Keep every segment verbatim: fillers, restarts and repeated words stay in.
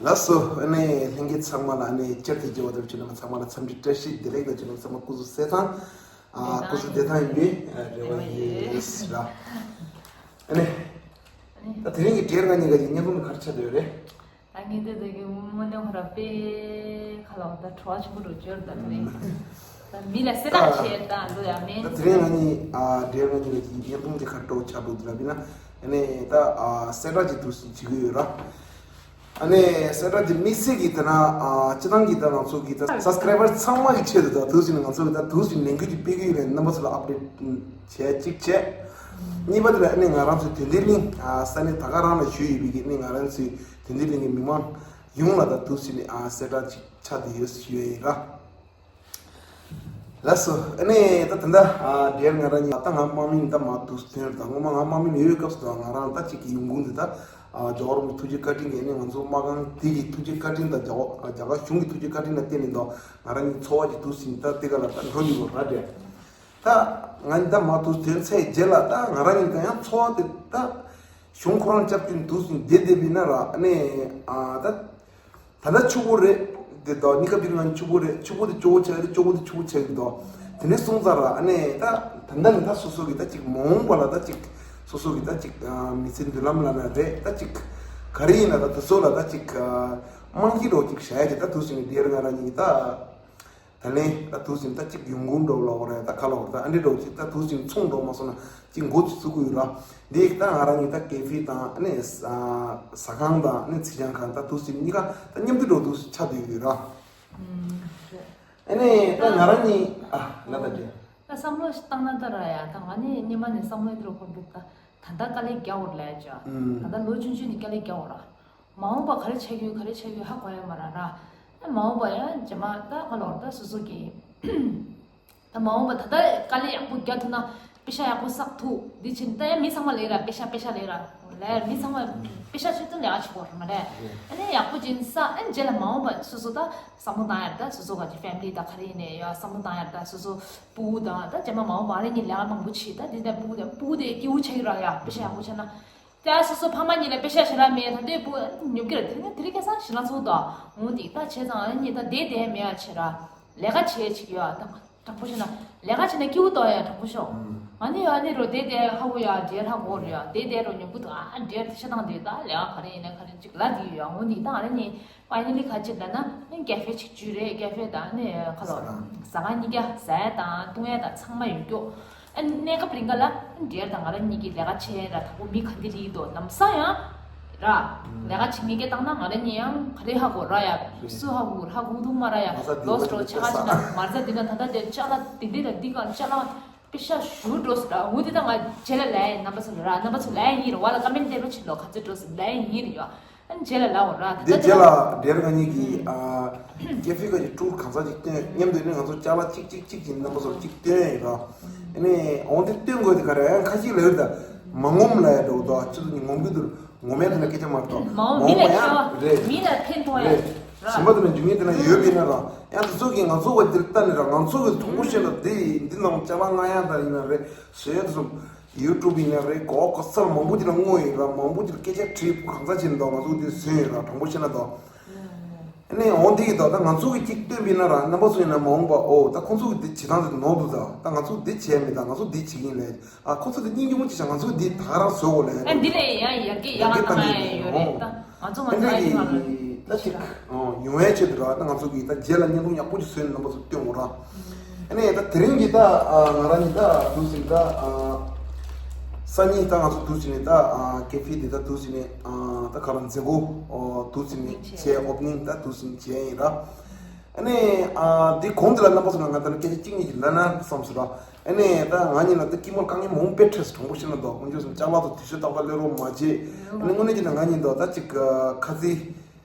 ལགས་སོ། ཨ་ནི་ལྷན་རྒྱས་ཚང་མ་ལ་ཨ་ནི་བསྐྱར་དུ་མཇལ་བ་དང་ཁྱེད་རྣམ་པ་ཚང་མ་ལ་འཚམས་འདྲི་བཀྲ་ཤིས་བདེ་ལེགས་དང་། ཁྱེད་རྣམ་པ་ཚང་མ་སྐུ་གཟུགས་གསལ་ཐང་། ཨ། སྐུ་གཟུགས་བདེ་ཐང་ཡིན་པའི་རེ་བ་ཡོད་ར། ཨ་ནི། ད་དེ་རིང་གི་འབྲེལ་ང་གཉིས་ཀ་གི་བརྙན་ཐུང་དེ་ག་རེ་ཆགས་བསྡད་ཡོད་རེད། ད་ངས་འདི་ད་གི་དངོས་གནས་ཁོ་ར་དཔེ་ཁ་ལོག་ད་བྲོ་བ་ཆེན་པོ་འགྲོ་བཅོལ་ད་དེ་རིང་། ད་མི་ལ་གསལ་བསྒྲགས་བྱས་ད་འདུག་ཡ་མེད། ད་དེ་རིང་ང་གཉིས་ཨ་འབྲེལ་ང་གཉིས་ཀྱི་བརྙན་ཐུང་དེ་ག་འགྲོ་ཆགས་འདུག་དེ་ལ་བྱས་ན། ཨ་ནི་ད་ཨ་གསལ་བསྒྲགས་ཅིག་འདུག་སེ་བྱེད་ཀྱི་ཡོད་ར། ཨ་ནི་གསལ་བསྒྲགས་དེ་དམིགས་བསལ་གྱི་ད་ན་ཨ་སྤྱི་བཏང་གི་ད་ང་ཚོ་གི་ད་སབ་སི་ཀ་རའི་བར་ཚང་མ་གི་ཆེད་དུ་ད་འདུག་སེ་ནས་ང་ཚོ་གི་ད་འདུག་སེ་ནས་ལས་འགུལ་ཅིག་སྤེལ་གྱི་ཡོད་རེད། རྣམ་པ་ཚོ་ལ་ཨབ་ཌེཊ་བྱས་གཅིག་བྱས། གཉིས་པ་དེ་ལ་ཨ་ནི་ང་རང་ཚོའི་དོན་ལྡན་གླིང་ཨ་ས་གནས་ད་ག་རང་ལ་བཞུགས་ཡོད་པའི་གི་ཨ་ནི་ང་རང་ཚོའི་དོན་ལྡན་གླིང་གི་མི་མང་ཡོངས་ལ་ད་འདུག་སེ་ནས་ཨ་གསལ་བསྒྲགས་ཅིག་ཆགས་བསྡད་ཡོད་ཞུ་ཡ་ཡིན་ར། ལགས་སོ། ཨ་ནི་ད་ད་ལྟ་ཨ་འབྲེལ་ང་རང་གཉིས་ད་ང་དམག་མི་ད་མར་འདུག་སེ་ཐོན་ར། ད་སྔོན་མ་ང་དམག་མི་ཡོད་སྐབས་སུ་ད་ང་རང་ད་ཅིག་གི་ཡོང་ཁུངས་འདི་ད་ཨ་རྒྱལ་བ་རིན་པོ་ཆེ་ཐུགས་རྗེ་བཀའ་དྲིན་གྱིས་ཨ་ནི་ང་ཚོ་དམག་ཁང་དེ་གི་ཐུགས་རྗེ་བཀའ་དྲིན་དང་རྒྱ་གར་རྒྱ་གར་གཞུང་གི་ཐུགས་རྗེ་བཀའ་དྲིན་ལ་བརྟེན་ནས་ད་ང་རང་གཉིས་འཚོ་བ་ཅིག་འདུག་སེ་ད་དེ་ག་ལ་ད་འགྲོ་ནི་ཡོད་ར་འདྲ། ད་ང་གཉིས་ད་མར་འདུག་སེ་ཐོན་ཚར་རྗེས་ལ་ད་ང་རང་གཉིས་ཀ་ཡང་འཚོ་བ་དེ་ད་གཞུང་ཁོ་རང་སྐྱབས་བཅོལ་འདུག་སེ་བསྡད་བསྡད་པ་ཡིན་ན་ར། ཨ་ནི་ཨ་ད་ད་ལྟ་ཕྱུག་པོ་རེད། དེ་ད་གཉིས་ཀ་བིར་ང་ཕྱུག་པོ་རེད། ཕྱུག་པོ་དེ་སྐྱོ་བོ་ཆགས་རེད། སྐྱོ་བོ་དེ་ཕྱུག་པོ་ཆགས་ཀྱི་འདུག་དེ་ནས་སོང་ཙང་ར་ཨ་ནི་ད་ད་ལྟ་ནས་ད་སོ་སོ་གི་ད་ཅིག་མ་འོངས་པ་ལ་ད་ཅིག་སོ་སོ་གི་ད་ཅིག་ཨ་མི་ཚེ་མདུན་ལམ་ལ་ན་རེད། ད་ཅིག་ག་རེ་ཡིན་ན་ད་དེ་ཚོ་ལ་ད་ཅིག་ཨ་རྨང་གཞི་འདྲ་བོ་ཅིག་བཞག་ཡ་ཅིག་ད་འདུག་སེ་ནས་འདིར་ང་རང་གཉིས་ད། ད་ལན་ད་འདུག་སེ་ད་ཅིག་ཡོང་ཁུངས་འདྲ་བོ་ལབ་དགོས་རེད། ད་ག་ལབ་དགོས་རེད། ད་ཨ་འདྲ་འདྲ་བོ་ཅིག་ད་འདུག་སེ་ཚོང་འགྲོ་མ་སོང་ན་ཅིག་འགོ་ཅིག་ཚུགས་ཀྱི་ཡོད་ར། འདི་ད་ང་རང་གཉིས་ད་ཀེ་ཧྥེ་དང་ཨ་ནི་ཟ་ཟ་ཁང་དང་ཨ་ནི་ཚིག་ལྗང་ཁང་ད་འདུག་སེ་གཉིས་ཀ་ད་མཉམ་དུ་འགྲོ་འདུག་སེ་ཆགས་བསྡད་ཡོད་ར། ཨ་ནི་ད་ང་རང་གཉིས་ཨ་ལ་ད་འདྲ། ད་བསམ་བློ་ཞིག་བཏང་ན་ད་ར་ཡ། ད་ང་ནི་སྔོན་མ་ནས་བསམ་བློ་འདི་རུ་འཁོར་འདུག་ད་ད་ལྟ་དཀའ་ལས་རྒྱག་དགོས་རེད་ལབ་ཡ་ཅིག་ད་ལྟ་ལོ་ཆུང་ཆུང་ནས་དཀའ་ལས་རྒྱག་དགོས་ར། མ་འོངས་པ་ག་རེ་བྱེད་ཀྱི་ཡོད་ག་རེ་བྱེད་ཀྱི་ཡོད་ཧ་གོ་ཡ་མ་རེད་ར། ཨ་མ་འོངས་པ་ཡང་རྗེས་མ་ད་ག་ལོར་ད་སོ་སོ་གི་ད་མ་འོངས་པ་ད་ལྟ་དཀའ་ལས་ཡག་པོ་རྒྱག་ཐུབ་ན་པེ་ཤ་ཡག་པོ་བསགས་ཐུབ། འདི་ཕྱིན་ད་ཡང་མི་ཚང་མ་ལས་ར་པེ་ཤ་པེ་ཤ་ལས་ར་ལས་མི་ཚང་མ་པེ་ཤ་ཆེད་དུ་ལས་ཀ་བྱེད་དགོས་རེད་མ་རེད། ཨ་ནི་ཡག་པོ་ཅིག་བསགས། ཨ་ནི་རྗེས་ལ་མ་འོངས་པ་སོ་སོ་ད་བསམ་བློ་བཏང་ཡ་རེད། ད་སོ་སོ་ག་ཅིག་ཕེ་མི་ལི་ད་ག་རེ་ཡིན་ནའི་ཡ་བསམ་བློ་བཏང་ཡ་རེད། ད་སོ་སོ་སྤུ་གུ་དང་ད་རྗེས་མ་མ་འོངས་པ་ཨ་རེ་གཉིས་ལས་ཀ་མང་པོ་བྱེད། ད་འདི་ད་སྤུ་གུ་དང་སྤུ་གུ་དེ་སྐྱིད་པོ་ཆགས་ཀྱི་ར་ཡ་པེ་ཤ་ཡག་པོ་ཆགས་ན། ད་སོ་སོ་ཕ་མ་གཉིས་ལ་པེ་ཤ་ཞེ་དྲག་མེད། ད་ལྟའི་བུ་ཉོབ་ཀྱི་ར། དེ་རིང་དེ་རིང་ཁ་སང་ཞེ་ལང་ཚོགས་དང་འོང་དེ་ད་བྱས་ཙང་ཨ་ནི་ད་བསྡད་བསྡད་མེད་ཡ་བྱེད་ར། ལས་ཀ་བྱེད་ཅིག་ཡོད་ཨ། ད་དྲང་པོ་བཤད་ན་ལས་ཀ་བྱེད་ན་སྐྱིད་པོ་འདུག་ཡ། དྲང་པོ་ཤོད། ཨ་ནི་ཡ་ཨ་ནི་རོ་བསྡད་བསྡད་ཧ་གོ་ཡ། འབྲེལ་ཧ་གོ་རེད་ཡ། བསྡད་བསྡད་རོ་ཉོབ་ཀྱི་འདུག་ཨ། འབྲེལ་ཤ་ཐང་དེ་ད་ལས་ཀ་ག་རེ་ཡིན་ན་ག་རེ་ཅིག་ལབ་དེ་ཡོད་ཡ། འོང་དེ་ད་ཨ་ནི་ཕ་ནི་ལི་ཁ་ཅིག་ལ་ན་ནི་ཀེ་ཧྥེ་ཅིག་བརྒྱུད་རེད། ཀེ་ཧྥེ་དང་ནི་ཁ་ལོ་ཟ་ཁང་གཉིས་ཀ་ཟ་ཡ་དང་བཏུང་ཡ་དང་ཚང་མ་ཡོད་རྒྱུ། ཨ་ནི་གནས་སྐབས་རིང་ག་ལ་འབྲེལ་དང་ང་རང་གཉིས་ཀྱི་ལས་ཀ་བྱེད་ར། དང་པོ་མི་ག་འདི་རིགས་དོ་ལམ་སང་ཡང་ར་ལས་ཀ་བྱེད་ངེས་ཀྱི་བཏང་ན་ང་རང་གཉིས་ཡང་ག་རེ་ཧ་གོ་ར་ཡ། སུ་ཧ་གོ་ཧ་གོ་འདུག་མ་ར་ཡ། ལོས་འགྲོ་ཆ་ག་ཅིག་ན་མར་ཟ་འདི་ན་ད་ལྟ་དེ་ཅ་ལག་དེ་འདི་ལ་འདི་ག་ཅ་ལག་པེ་ཤ་ཞུ་འགྲོ་སི་ར། འོ་འདི་ད་ང་རྗེས་ལ་ལས་ཡིན། རྣམ་པ་ཚོ་ལ་ར་རྣམ་པ་ཚོ་ལས་ཡིན་ར་བ་ལ་ཀ་མེན་ཊི་འདེབས་རོགས་བྱེད་ལོ། ག་ཚོད་འགྲོ་སི་ལས་ཡིན་ར་ཡོ། ཨ་ནི་རྗེས་ལ་ལབ་འོ་ར། ད་འདི་ལྟ་རྗེས་ལ་འབྲེལ་ང་གཉིས་ཀྱིས་ཨ་ཀེ་ཧྥེ་ག་ཅིག་ཀྲུར་གང་ཟག་ཅིག་སྟོན་མཉམ་དུ་ནི་ང་ཚོ་ཅ་ལག་ཅིག་ཅིག་ཅིག་ཅིག་རྣམ་པ་ཚོར་ཅིག་སྟོན་ཡིན་ར། ཨ་ནི་འོང་དེ་སྟོན་དགོས་དེ་ག་རེ་ཡང་ཁ་ཤས་ལ་ཡོད་ད། མ་ངོམ་ལ་ཡ་འགྲོ་འདུག་ཆུ་ཚོད་ཉིན་ངོམ་གི་འདུག་ངོམ་ཡ་དེ་ལ་སྐད་ཆ་མ་གཏོགས་མ་འོངས་པ་ཡང་རེད། མི་ལ་ཕན་ཐོགས་ཡ་རེད། གཞན་པ་དེ་ལ་འཇུག་ངེས་དེ་ན་ཡོད་པ་ཡིན་ན་ར། ཡང་དེ་ཚོ་གིས་ང་ཚོ་བ་འདིར་ལྟ་ནས་ར། ང་ཚོ་གི་དྲང་པོ་བཤད་ན་འདི་འདི་ནང་ཅ་ལག་མངག་ཡ་ད་ཡིན་ན་རེད། ཟེར་ཡ་དེ་ཚོ་ཡུ་ཊུབ་ཡིན་ན་རེད། གོ་གོ་ས་མང་པོ་ཅིག་ལ་བསྔོགས་ཡིན་ར། མང་པོ་ཅིག་ལ་སྐད་ཆ་དྲིས་གང་ས་ཅིག་འདུག་ང་ཚོ་འདི་ཟོས་ཡིན་ར། དྲང་པོ་བཤད་ན་འདུག་ཨ་ནི་འོང་འདི་ཡིན་འདུག་ད་ང་ཚོ་གི་གཅིག་སྟོན་པ་ཡིན་ན་ར། རྣམ་པ་ཚོ་ཡིན་ན་མ་འོངས་པ་ཨོ་ད་ཁོང་ཚོ་གི་འདི་བྱེད་སྟངས་དེ་ནོར་འདུག་ད་ད་ང་ཚོ་འདི་བྱས་མེད། ད་ང་ཚོ་འདི་བྱེད་ཀྱི་ཡིན་ལས། ཨ་ཁོ་ཚོ་དེ་སྙིང་རྗེ་མོ་ཅིག་བྱས། ང་ཚོ་འདི་ད་ག་རང་བཟོ་དགོས་ལས། ཨ་འདི་ལས་ཡང་ཡར་རྒྱས་ཡར་རྒྱས་བཏང་ཡ་ཡོད་རེད། ད་ང་ཚོ་ང་ཚོ་ཨ་ཡིན་ང་ལ་ད་ཅིག་ཡོང་ཡའི་ཆེད་དུ་ར། ད་ང་ཚོ་གིས་ད་རྗེས་ལ་བརྙན་ཐུང་ཡག་པོ་ཅིག་བཟོས་ནས་རྣམ་པ་ཚོར་སྟོན་དགོས་ར། ཨ་ནི་ད་དེ་རིང་གི་ད་ང་རང་གཉིས་ད་འདུག་སེ་ད་སང་ཉིན་ད་ང་ཚོ་འདུག་སེ་ནས་ད་ཀེ་ཧྥེ་འདི་ད་འདུག་སེ་ནས་ད་ག་རང་མཛད་སྒོ་འདུག་སེ་ནས་བྱས། ཨོ་པ་ནིང་ད་འདུག་སེ་ནས་བྱས་ཡིན་ར། ཨ་ནི་ཨ་འདི་གོང་དེ་ལ་རྣམ་པ་ཚོ་ང་ང་ད་ནི་སྐད་ཆ་གཅིག་གཉིས་ཅིག་ལབ་ན་བསམ་སོང་ར། ཨ་ནི་ད་ང་གཉིས་ལ་ད་སྐྱིད་མོ་དཀའ་ངལ་མང་པོ་འཕྲད་སོང་། དྲང་པོ་བཤད་ན་འདུག་དཀོན་མཆོག་གསུམ་ཅ་ལག་ཏུ་དུས་ཚོད་ཏག་ཏག་སླེབས་རོགས་མ་བྱེད། ཨ་ནི་དངོས་གནས་བྱས་ན་ང་གཉིས་འདུག་ད་ཅིག་ཁ་ཚིག་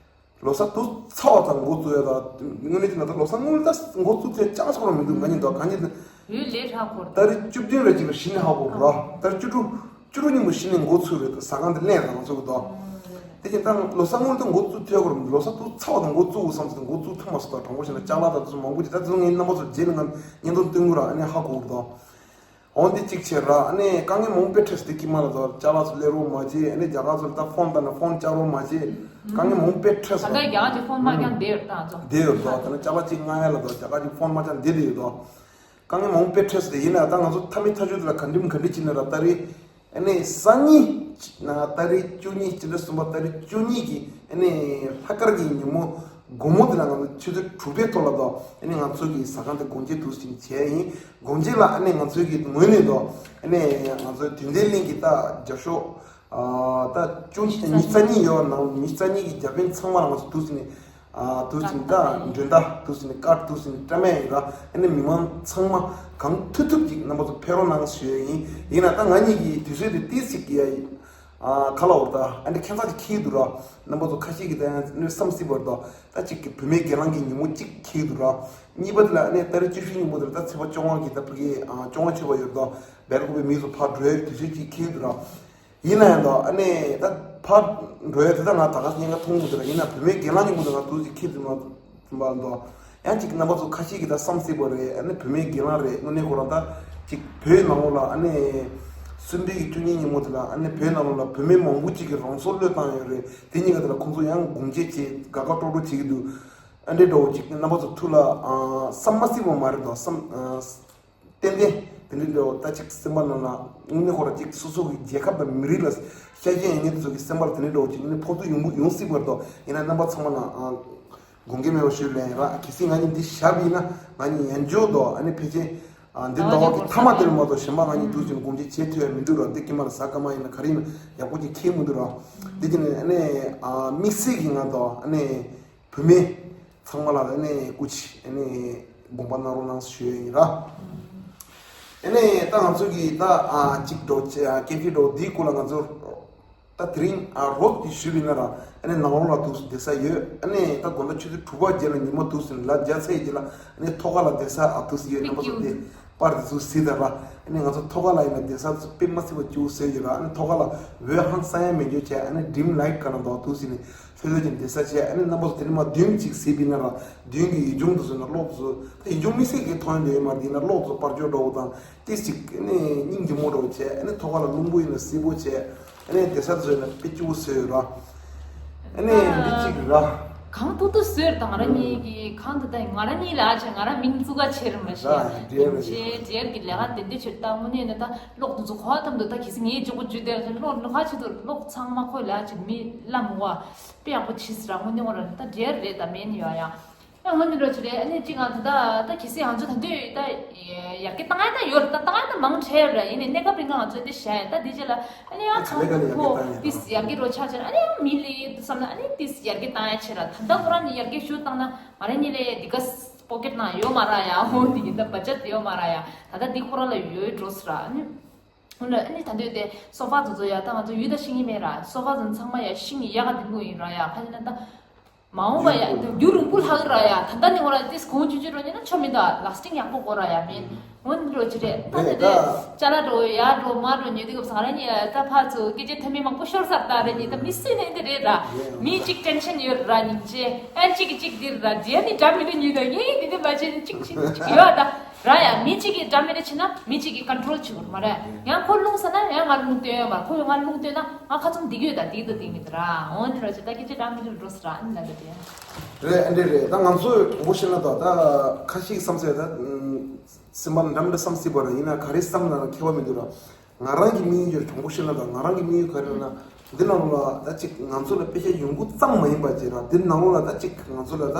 ལོ་གསར་དུ་ཚ་བ་དང་འགོ་བཙུགས་ཡ་ད་དངོས་གནས་བྱས་ན་ད་ལོ་གསར་སྔོན་ད་འགོ་བཙུགས་ཚེ་ཅང་སོགས་ར་མི་འདུག་ང་གཉིས་འདུག་གང་ཉིད་ཡུལ་ལས་ཧྲ་གོར་ད་རེས་བཅུ་བདུན་རེ་ཅིག་ལ་གཞི་ནས་ཧ་གོ་ར། ད་རེས་བཅུ་དྲུག་བཅུ་དྲུག་ཉིན་མོ་གཞི་ནས་འགོ་ཚུགས་རེད། ཟ་ཁང་དེ་ལེན་རང་ཚུགས་འདུག་དེ་བཞིན་ད་ལོ་གསར་སྔོན་དུ་འགོ་བཙུགས་ཐུབ་ཀྱི་རེད། ལོ་གསར་དུ་ཚ་བ་དང་འགོ་བཙུགས་དགོས་བསམ་ཚུལ་དུ་འགོ་བཙུགས་ཐུབ་མ་སོང་། ད་དྲང་པོ་བཤད་ན་ཅ་ལག་དང་དེ་ཚོ་མང་པོ་ཅིག་ད་དེ་ཚོ་ངའི་རྣམ་པ་ཚོར་རྗེས་ལ་ང་བརྙན་ཐུང་སྟོན་དགོས་ར། ཨ་ནི་ཧ་གོ་གི་འདུག་འོ་འདི་གཅིག་བྱས་ར། ཨ་ནི་དཀའ་ངལ་མང་པོ་དཔེ་འཕྲད་སོང་། དེ་ཀྱི་མ་ལ་དོ་ཅ་ལག་ཚོ་སླེབས་རོགས་མ་བྱེད། ཨ་ནི་རྒྱ་གར་ཚོ་ལ་ད་ཕོན་བཏང་ན་ཕོན་བཅག་རོགས་མ་བྱེད། དཀའ་ངལ་མང་པོ་དཔེ་འཕྲད་ད་སོང་། ལྟ་རྒྱ་གར་གྱི་ཕོན་མ་ཀྱང་བསྡད་ཡོད་ད་ཚོ། བསྡད་ཡོད་དོ། ད་ནི་ཅ་ལག་གཅིག་ལྔ་ཡ་ལ་དོ་རྒྱ་གར་གྱི་ཕོན་མ་ཀྱང་བསྡད་བསྡད་ཡོད་དོ། དཀའ་ངལ་མང་པོ་དཔེ་འཕྲད་སོང་། དེ་ཡིན་ན་ད་ང་ཚོ་མཐའ་མའི་ཐག་གཅོད་དེ་ལ་ག་འགྲིམ་ག་འགྲིམ་བྱེད་ན་ར། ད་རེས་ཨ་ནི་སང་ཉིན་ན་ཏ་རིག་བཅུ་གཉིས། སྤྱི་ཟླ་གསུམ་པ་ཏ་རིག་བཅུ་གཉིས་ཀྱི་ཨ་ནི་ལྷག་དཀར་གྱི་ཉིན་མོ་དགོང་མོ་དེ་ལ་ང་ཚོ་ཆུ་ཚོད་དྲུག་པའི་ཐོག་ལ་དོ། ཨ་ནི་ང་ཚོ་གི་ཟ་ཁང་དེ་སྒོ་འབྱེད་དུས་ཟིན་བྱས་ཡིན། སྒོ་འབྱེད་ལ་ཨ་ནི་ང་ཚོའི་གི་ངོས་ནས་དོ། ཨ་ནི་ང་ཚོའི་དུས་ལྡན་གླིང་གི་ད་རྒྱབ་ཤོག་ཨ་ད་བཅུ་ཉི་ཤུ་རྩ་གཉིས་ཡོད་ནང་། ཉི་ཤུ་རྩ་གཉིས་ཀྱི་རྒྱབ་དཔོན་ཚང་མ་ལ་ང་ཚོ་དུས་ཟིན་ནས། ཨ་དུས་ཟིན་ད་འགྲན་ཟླ་དུས་ཟིན་ནས་ཀར་དུས་ཟིན་ནས་བཀྲམ་ཡ་ཡིན་ར། ཨ་ནི་མི་མང་ཚང་མ་གང་ཐུབ་ཐུབ་ཅིག་རྣམ་པ་ཚོ་ཕེབས་རོགས་གནང་ཞུ་ཡ་ཡིན། ཡིན་ན་ད་ང་གཉིས་ཀྱི་དུས་ཚོད་དེ་ཏིས་ཅིག་ཡ་ཡིན། ཨ་ཁ་ལ་འོར་ད་ཨ་ནི་ཁྱད་མཚར་ཅིག་འཁེལ་འདུག་ར། རྣམ་པ་ཚོ་ཁ་ཤས་ཀྱིས་ད་ཡང་བསམ་སྲིད་པ་རེད་དོ། ད་ཅིག་གི་བུད་མེད་སྒེར་ལངས་ཀྱི་ཉིན་མོ་གཅིག་འཁེལ་འདུག་ར། གཉིས་པ་དེ་ལ་ཨ་ནི་ཏ་རིག་བཅུ་བཞི་ཉིན་མོ་དེ་ལ་ད་ཚེས་པ་བཅོ་ལྔ་གི་ད་ཕ་གི་ཨ་བཅོ་ལྔ་མཆོད་པ་ཡོད་རེད་དོ། སྦེལ་ཀོབ་པའི་མི་ཚོ་ཕར་འགྲོ་ཡའི་དུས་ཚོད་ཅིག་འཁེལ་འདུག་ར། ཡིན་ན་ཡང་དོ། ཨ་ནི་ད་ཕར་འགྲོ་ཡ་དེ་ད་ང་ད་ག་སེ་ཉེན་ཁ་མཐོང་གི་འདུག་ར། ཡིན་ན་བུད་མེད་སྒེར་ལངས་ཀྱི་ངོས་ནས་ང་དུས་ཅིག་ཁྱེར་ཐུབ་མ་ཐུབ་པ་འདུག་ཡང་ཅིག་རྣམ་པ་ཚོ་ཁ་ཤས་ཀྱིས་ད་བསམ་སྲིད་པ་རེད། ཨ་ནི་བུད་མེད་སྒེར་ལངས་རེད། དངོས་གནས་ཁོ་རང་ད་ཅིག་བོད་ནང་ལོགས་ལ་ཨ་ནི་གསུམ་པའི་གི་བཅུ་གཉིས་ཉིན་མོ་དེ་ལ་ཨ་ནི་བོད་ནང་ལོགས་ལ་བུད་མེད་མང་པོ་ཅིག་གིས་རང་སྲོག་བློས་བཏང་ཡོད་རེད། དེ་གཉིས་ཀ་དེ་ལ་ཁོང་ཚོ་ཡང་དགོངས་དཔྱད་བྱེད་དགའ་དགའ་སྤྲོ་སྤྲོ་བྱེད་ཀྱི་འདུག་ཨ་འདྲའི་འདྲ་བོ་ཅིག་རྣམ་པ་ཚོ་ཐུགས་ལ་ཨ་བསམ་མ་སྲིད་པ་མ་རེད་དོ། བསམ་ཨ། ཏན་ཏན་དེ་འདྲའི་འདྲ་བོ་ད་ཅིག་སེམས་པ་ནང་ལ་དངོས་གནས་ཁོ་རང་ཅིག་སོ་སོ་གི་རྒྱལ་ཁབ་དང་མི་རིགས་ལ་ཤ་ཞེན་ཡོད་མཁན་དེ་ཚོ་གི་སེམས་པ་ལ་དེ་འདྲའི་འདྲ་བོ་ཅིག་ནི་ཕོག་ཐུག་ཡོང་གི་ཡོང་སྲིད་པ་རེད་དོ། ཡིན་ན་རྣམ་པ་ཚང་མ་ལ་ཨ་དགོངས་འགལ་མེད་པ་ཞུ་ལེན་ར། གལ་སྲིད་ང་གཉིས་འདི་བཞག་པ་ཡིན་ན་ང་གཉིས་ཡང་འཇོག་དོ། ཨ་ནི་ཕལ་ཆེར་ཨ་འདི་ཟླ་བ་གི་མཐའ་མ་དེ་ལ་མ་གཏོགས་གཞན་པ་ང་གཉིས་དུས་ཅིག་དགོངས་འགལ་བྱེད་ཐུབ་ཡ་མི་འདུག་ར། འདི་ཀྱི་མ་ལ་ཟ་སྐར་མ་ཡིན་ན་ག་རེ་ཡིན་ན་ཡག་པོ་ཅིག་འཁེལ་མི་འདུག་ར། འདི་ཀྱི་ནི་ཨ་ནི་ཨ་དམིགས་བསལ་གྱི་ང་དོ་ཨ་ནི། བུད་མེད་ཚང་མ་ལ་ཨ་ནི་སྐུ་མཁྱེན་ཨ་ནི་དགོངས་པ་གནང་རོགས་གནང་ཞུ་ཡ་ཡིན་ར། ཨ་ནི་ད་ང་ཚོ་གི་ད་ཨ་གཅིག་འགྲོ་ཅེ་ཨ་སྐད་ཆ་འགྲོ་འདིའི་སྐོར་ལ་ང་ཚོ་ད་དེ་རིང་ཨ་རོགས་ཀྱིས་ཞུས་པ་ཡིན་ན་ར། ཨ་ནི་ནང་ལོགས་ལ་འདུག་སེ་བསྡད་ས་ཡོད། ཨ་ནི་ད་དགོང་དག་ཆུ་ཚོད་དྲུག་པ་རྗེས་ལ་ཉི་མ་འདུག་སེ་ལ་རྒྱ་ཚ་ཡི་རྗེས་ལ་ཨ་ནི་ཐོག་ཁ་ལ་བསྡད་ས་ཨ་འདུག་སེ་ཡོད། རྣམ་པ་ཚོ་དེ། པར་དེ་ཚོ་གཟིགས་དང་ར། ཨ་ནི་ང་ཚོ་ཐོག་ཁ་ལ་ཡིན་ན་བསྡད་ས་དཔེ་མ་སྲིད་པ་སྐྱིད་པོ་བཟོས་ཡོད་ར། ཨ་ནི་ཐོག་ཁ་ལ་འོད་ཧང་སང་ཡ་མེད་འཇོག་བྱས། ཨ་ནི་ཌིམ་ལའིཊ་སྒང་ལ་འདུག་འདུག་སེ་ནི་ལྷོད་ལྷོད་ཀྱི་བསྡད་ས་བྱས། ཨ་ནི་རྣམ་པ་ཚོ་དེ་ནས་མར་མདུན་ཅིག་གཟིགས་པ་ཡིན་ན་ར། མདུན་གྱི་ཡུལ་ལྗོངས་དེ་ཚོ་ན་གློག་དེ་ཚོ་ད་ཡུལ་ལྗོངས་དམིགས་བསལ་གྱི་མཐོང་ཡ་འདོད་ཡོད་མ་རེད། དེ་ན་གློག་དེ་ཚོ་པར་འཇོག་འདྲ་བོ་དང་ཏོག་ཙམ་ཨ་ནི་སྙིང་རྗེ་མོ་འདྲ་བོ་བྱས། ཨ་ནི་ཐོག་ཁ་ལ་རླུང་བུ་ཡིན་ན་བསིལ་པོ་བྱས། ཨ་ནི་བསྡད་ས་དེ་ཚོ་ཡིན་ན་དཔེ་སྐྱིད་པོ་བཟོས་ཡོད་ར། ཨ་ནི་འདི་གཅིག་ར། གང་ཐུབ་ཐུབ་བཟོས་དང་། ང་རང་ཉིད་ཀྱིས་གང་ཐུབ་ད་ང་རང་ཉིད་ལ་ཨ་ཅེ་ང་རང་མིང་བཙུགས་ཀ་ཆེར་མ་ཤེས། ར་ཡིན་འདྲ་ར་ཆེ་འདྲ་གི་ལས་ཀ་དེ་འདྲ་ཆེར་ད་དངོས་གནས་ནི་ད་གློག་དེ་ཚོ་གོ་བ་ཐམ་དུ་ད་གལ་སྲིད་ངའི་གཅིག་པོ་འཇུས་བསྡད་ན་གློག་ནི་ཁ་ཆེ་དུ་གློག་ཚང་མ་ཁོ་ལ་ཨ་ཅེ་མི་བླ་མོ་བ་དཔེ་ཡག་པོ་བྱས་ཟེར་ར། དངོས་གནས་ངོ་ར་ད་འདྲ་རེད། ད་མེད་ནི་ཡོད་ཡ། ཨ་ང་འདི་འདྲ་ཅིག་རེད། ཨ་ནི་གཅིག་ང་ད་ད་ད་གལ་སྲིད་ང་ཚོ་ད་དུས་ད་ཡར་རྒྱས་བཏང་ཡ་ད་ཡོད་རེད། ད་བཏང་ཡ་ད་མང་ཆེ་ཡོད་རེད། ཡིན་ནའི་གནས་སྐབས་རིང་ང་ཚོ་འདི་བྱས་ཡ་ད་འདི་རྗེས་ལ་ཨ་ནི་ཡང་ཨ་ཚང་ག་ལེ་ག་ལེ་ཡར་རྒྱས་ཁོ་བཏང་ཡ་ཏིས་ཡར་རྒྱས་འགྲོ་ཆགས་ཆེ་ར། ཨ་ནི་ཡང་མི་ལ་ཡི་བསམ་ན་ཨ་ནི་ཏིས་ཡར་རྒྱས་བཏང་ཡ་ཆེ་ར། ད་ལྟ་ཁོ་རང་ནི་ཡར་རྒྱས་ཞུ་བཏང་ན་ང་རང་ཉིད་ལ་འདི་ག་པོ་ཀེ་ཊི་ནང་ཡོད་མ་ར་ཡ། འོ་འདི་ཡིན་ད་བ་ཇེ་ཊི་ཡོད་མ་ར་ཡ། ད་ལྟ་འདི་ཁོ་རང་ལ་ཡོད་འགྲོ་ས་ར། ཨ་ནི་འོ་ན་ཨ་ནི་ད་འདོད་དེ་སོ་ཕ་ཚོ་ཚོ་ཡ་ད་ང་ཚོ་ཡུལ་ད་ཤེས་ཀྱི་མེད་ར། སོ་ཕ་ཚོ་ཚང་མ་ཡ་ཤིང་ཡ་ག་འདི་མོ་ཡིན་ར་ཡ། ཁ་ཅིག་ན་ད། མ་འོངས་པ་ཡ་རྒྱུན་རིང་པོ་ལྷག་ར་ཡ། ད་ལྟ་ནས་འོ་ར་ཏིས་གོང་ཆུང་ཆུང་རོ་ཉན་ན་ཆོ་མི་འདུག་ལག་སྟེང་ཡག་པོ་གོ་ར་ཡ་མིན། འོ་འདི་རོ་ཅི་རེད། ད་དེ་རེད་དེ་ད། ཅ་ལག་འགྲོ་ཡ་འགྲོ་མ་འགྲོ་ཉོ་དུས་སྐབས་སུ་ང་རང་ཉིད་ད་ཕར་ཚུར་སྐད་ཆ་ཐ་མི་མང་པོ་ཤོར་ཚར། ད་རེད་ཉིད་ད་མི་སུས་ནས་འདི་རེད་ར། མི་གཅིག་ཊེན་ཤན་ཡོད་ར་སྙིང་རྗེ། ཨ་གཅིག་གིས་གཅིག་འདིར་ར་འདི་ནི་འདྲ་མི་འདྲ་ཉོས་ད་ངས་འདི་འདི་མ་བྱས་ནས་གཅིག་གཅིག་གཅིག་ཡོད་ད། ར་ཡ་མི་གཅིག་གིས་འདྲ་མི་འདྲ་བྱས་ན་མི་གཅིག་གིས་ཀོན་ཊོལ་བྱེད་དགོས་མ་རེད། ཡང་ཁོ་རླུང་ཟ་ན་ཡང་ང་རླུང་བཏོན་ཡོད་མ་རེད། ཁོ་ཡང་ང་རླུང་བཏོན་ན་ང་ཁ་ཚུམ་འདི་གི་ཡོད་ད་འདི་ད་འདི་མི་འདི་ར། འོ་འདི་ར་ཅི་ད་སྐད་ཆ་འདྲ་མི་འདྲ་འགྲོ་ས་ར་ཨ་ནི་ལ་ད་དེ། རེད། ཨ་འདྲ་རེད། ད་ང་ཚོས་དྲང་པོ་བཤད་ན་ད་ད་ཁ་ཤས་བསམ་ཚད་ད་སེམས་པ་འདྲ་མི་འདྲ་བསམ་སྲིད་པ་རེད། ཡིན་ན་ག་རེ་བསམ་ན་ཁྱད་པར་མི་འདུག་ར། ང་རང་གི་དམིགས་ཡུལ་དྲང་པོ་བཤད་ན་ད་ང་རང་གི་དམིགས་ཡུལ་ག་རེ་ན། འདི་ནང་ལོགས་ལ་ད་ཅིག་ང་ཚོ་ལ་དཔེ་ཆ་ཡོང་རྒྱུ་ཙམ་མ་ཡིན་པ་ཅིག་ར། འདི་ནང་ལོགས་ལ་ད་ཅིག་ང་ཚོ་ལ་ད་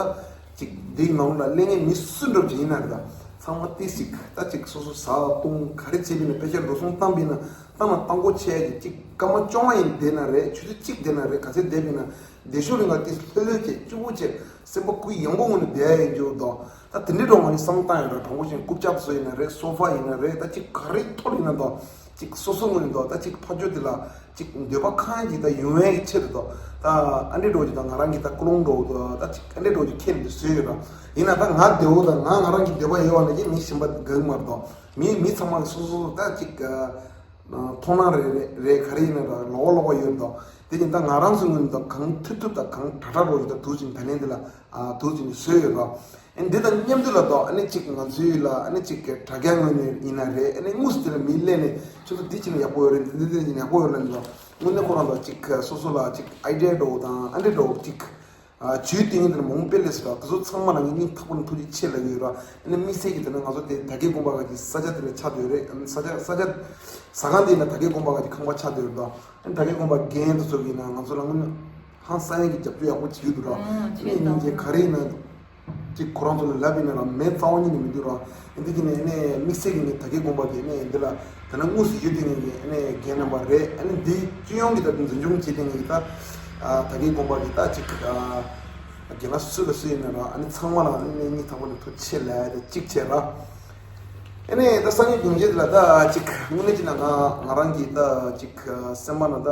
ཅིག་འདི་ནང་ལོགས་ལ་གླེང་མཁན་མི་སུ་འདྲ་ཅིག་ཡིན་ན་རེད། ད་ཚང་མ་ཏིས་ཅིག་ད་ཅིག་སོ་སོ་ཟ་བཏུང་ག་རེ་བྱས་པ་ཡིན་ན། དཔེ་ཆ་འགྲོ་སོང་བཏང་པ་ཡིན་ན་བཏང་ན་བཏང་སྒོ་ཆེ་ཡ་ཅིག་སྐར་མ་བཅོ་ལྔ་ཡིན་བསྡད་ན་རེད། ཆུ་ཚོད་གཅིག་བསྡད་ན་རེད། ག་ཚད་བསྡད་པ་ཡིན་ན། བདེ་ཤོག་རིང་ལ་དེ་ལྷོད་ལྷོད་བྱས་སྐྱིད་པོ་བྱས་སེམས་པ་གུ་ཡངས་པོ་ངང་ནས་བསྡད་ཡ་ཡིན་རྒྱུ་དང་། ད་དེ་འདྲའི་འགྲོ་ང་ནི་བསམ་བཏང་ཡོད་ར། དྲང་པོ་བཤད་ན་རྐུབ་བཀྱག་བཟོ་ཡིན་ན་རེད། སོ་ཕ་ཡིན་ན་རེད། ད་ཅིག་ག་རེ་ཐོག་ཡིན་ན་དང་ཅིག་སོ་སོ་ངོས་ནས་དང་ད་ཅིག་ཕར་ཕྱོགས་དེ་ལ་ཅིག་འདོད་པ་ཁེངས་ཀྱི་ད་ཡོང་ཡ་གི་ཆེད་དུ་དང་ད་ཨ་འདྲའི་འགྲོ་གི་ད་ང་རང་གི་ད་ཀུན་སློང་འགྲོ་གི་ད་ཅིག་ཨ་འདྲའི་འགྲོ་གི་ཁྱེད་འདི་བཟོས་ཡོད་ར། ཡིན་ན་ད་ང་བདེ་བོ་ད་ང་ང་རང་གི་འདོད་པ་ཡོད་པ་ན་ཅིག་མི་གཞན་པ་དགའ་གི་མ་རེད་དང་། མི་མི་ཚང་མ་གི་སོ་སོ་ད་ཅིག་མཐོང་སྣང་རེ་རེ་རེ་ག་རེ་ཡིན་ན་ར་ལོག་ལོག་ཡོད་དོ། དེ་ཡིན་ད་ང་རང་ཚོའི་ངོས་ནས་ད་གང་ཐུབ་ཐུབ་ད་གང་དྲག་དྲག་རོགས་ཡོད་ད་དུས་ཚོད་ད་ལན་འདི་ལ་ཨ་དུས་ཚོད་བཟོས་ཡོད་ར། ཨ་འདི་དང་མཉམ་དུ་ལ་དོ་ཨ་ནི་ཅིག་ང་ཚོའི་ལ་ཨ་ནི་ཅིག་དྲ་རྒྱ་ངོས་ནས་ཡིན་ན་རེད། ཨ་ནི་དངོས་སུ་དེ་ལ་མི་སླེབས་ནས་ཁྱོད་ཚོ་འདི་བྱས་ན་ཡག་པོ་ཡོད་རེད། འདི་འདི་འདི་བྱས་ན་ཡག་པོ་ཡོད་རེད་ལ་དོ་དངོས་གནས་ཁོ་རང་དོ་ཅིག་སོ་སོ་ལ་ཅིག་ཨའི་ཌི་ཡ་འདྲ་བོ་དང་ཨ་འདྲ་འདྲ་བོ་ཅིག་ཨ་ཇུས་གཏིང་དེར་མང་པོ་སླེབས་སོང་། དེ་ཚོ་ཚང་མ་ལ་ངས་སྙིང་ཐག་པ་ནས་ཐུགས་རྗེ་ཆེ་ལབ་ཀྱི་ཡོད་ར། ཨ་ནི་དམིགས་བསལ་གྱི་དེ་ནི་ང་ཚོ་དེ་དར་རྒྱས་དགོན་པ་ག་གི་ས་ཆ་དེ་ལ་ཆགས་བསྡད་ཡོད་རེད། ཨ་ནི་ས་ཆ་ས་ཆ་ཟ་ཁང་དེ་ཡིན་ན་དར་རྒྱས་དགོན་པ་ག་གི་ཁང་པ་ཆགས་བསྡད་ཡོད་ར། ཨ་ནི་དར་རྒྱས་དགོན་པ་རྒན་དེ་ཚོ་གིས་ན་ང་ཚོ་ལ་དངོས་གནས་ཧང་སང་ཡག་གི་རྒྱབ་སྐྱོར་ཡག་པོ་བྱེད་ཀྱི་འདུག་ར། ཨ་ནི་སྙིང་རྗེ་ག་རེ་ཡིན་ན་ཅིག་ཁོ་རང་ཚོ་ལ་ལབ་ཡིན་ན་ར་མེད་རྩ་བ་ཉིད་ནས་མི་འདུག་ར། འདི་གི་ནས་ནས་དམིགས་བསལ་གྱི་ནས་དར་རྒྱས་དགོན་པ་གི་ནས་འདི་ལ་ད་ནང་དངོས་སུ་ཡོད་དེ་ངེས་ཀྱི་ནས་རྒན་རྣམ་པ་རེད། ཨ་ནི་འདི་སྤྱི་ཡོངས་ཀྱི་ད་འཛིན་སྐྱོང་བྱེད་དེ་ངེས་ཀྱི་ད་ཨ་དར་རྒྱས་དགོན་པ་གི་ད་ཅིག་ཨ་རྒན་ལགས་སུ་ལ་སུ་ཡིན་ན་ར། ཨ་ནི་ཚང་མ་ལ་ཨ་ནི་སྙིང་ཐག་པ་ནས་ཐུགས་རྗེ་ཆེ་ལབ་ཡ་དེ་གཅིག་བྱས་ར། ཨ་ནི་ད་སང་ཉིན་དགོང་དག་ལ་ད་ཅིག་དངོས་གནས་ཅིག་ན་ང་ང་རང་གི་ད་ཅིག་སེམས་པ་ན་ད་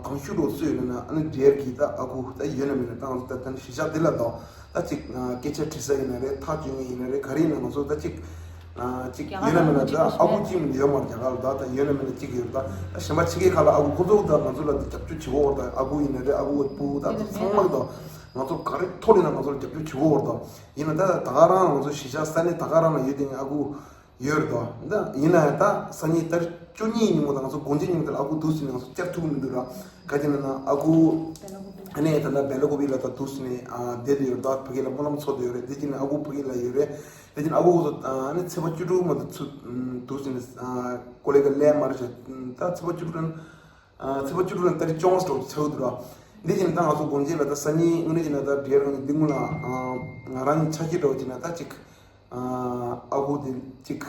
དང་ཤུགས་རོགས་སུ་ཡོད་ན་ཨ་ནི་འབྲེལ་གྱི་ད་ཨ་ཁུ་ད་ཡོད་ན་མེད་ན་ད་ང་ཚོ་ད་ད་གཞིས་ཆགས་འདི་ལ་ད། ད་ཅིག་ཨ་སྐད་ཆ་དྲི་ས་ཡིན་ན་རེད། ཐག་གཅོད་མཁན་ཡིན་ན་རེད། ག་རེ་ཡིན་ན་ང་ཚོ་ད་ཅིག་ཨ་ཅིག་ཡོད་ན་མེད་ན་ད་ཨ་ཁུ་གཅིག་མིན་ཡོད་མ་རེད། རྒྱ་གར་ལ་ད་ད་ཡོད་ན་མེད་ན་གཅིག་ཡོད་རེད། ད་ད་གཞན་པ་ཕྱི་རྒྱལ་ཁག་ལ་ཨ་ཁུ་ཁོ་ཚོ་ད་ང་ཚོ་ལ་ད་རྒྱབ་སྐྱོར་བྱེད་ཀྱི་ཡོད་རེད། ད་ཨ་ཁུ་ཡིན་ན་རེད། ཨ་ཁུ་བུ་ད་ཚང་མ་གི་ད་ང་ཚོ་ག་རེ་ཐོག་ནས་ན་ང་ཚོ་ལ་རྒྱབ་སྐྱོར་བྱེད་ཀྱི་ཡོད་རེད། ད་ཡིན་ན་ད་ད་ག་རང་ང་ཚོ་གཞིས་ཆགས་ས་གནས་ད་ག་རང་ལ་ཡོད་དེ་ཨ་ཁུ་ཡོད་རེད་དོ། འདི་ཡིན་ན་ཡང་ད་སང་ཉིན་ཏ་རིག་བཅུ་གཉིས་ཉིན་མོ་དང་ང་ཚོ་དགོང་ཅན་ཉིན་མོ་དེ་ལ་ཨ་ཁུ་འདུག་སེ་ནས་ང་ཚོ་བཅར་ཐུབ་ཀྱི་མི་འདུག་ར། ག་ཅི་ན་ན་ཨ་ཁུ་ཨ་ནེ་ད་ལྟ་སྦེ་ལ་ཀོ་བི་ལ་ད་འདུག་སེ་ནས་ཨ་བསྡད་དེ་ཡོད་རེད། ད་ཕ་གི་ལ་སྨོན་ལམ་འཚོགས་བསྡད་ཡོད་རེད། དེ་ཅི་ནས་ཨ་ཁུ་ཕ་གི་ལ་ཡོད་རེད། དེ་ཅི་ནས་ཨ་ཁུ་ཚོ་ཨ་ནེ་ཚེས་པ་བཅུ་དྲུག་མ་གཏོགས་ཚུར་འདུག་སེ་ནས་ཀོ་ལེ་ག་ལས་མ་རེད་ཤག་ད་ཚེས་པ་བཅུ་དྲུག་ཨ་ཚེས་པ་བཅུ་དྲུག་ལ་ཏ་རིག་བཅོ་ལྔ་ཙམ་ཆགས་འདུག་ར། འདི་ཅི་ནས་ད་ང་ཚོ་དགོང་ཅན་ལ་ད་སང་ཉིན་དངོས་གནས་ཅི་ནས་ད་འབྲེལ་རང་གི་འདི་ངུ་ལ་ང་རང་གི་ཆ་ཤས་འདྲ་བོ་ཅི་ན་ད་ཅིག་ཨ་ཁུ་དེ་གཅིག་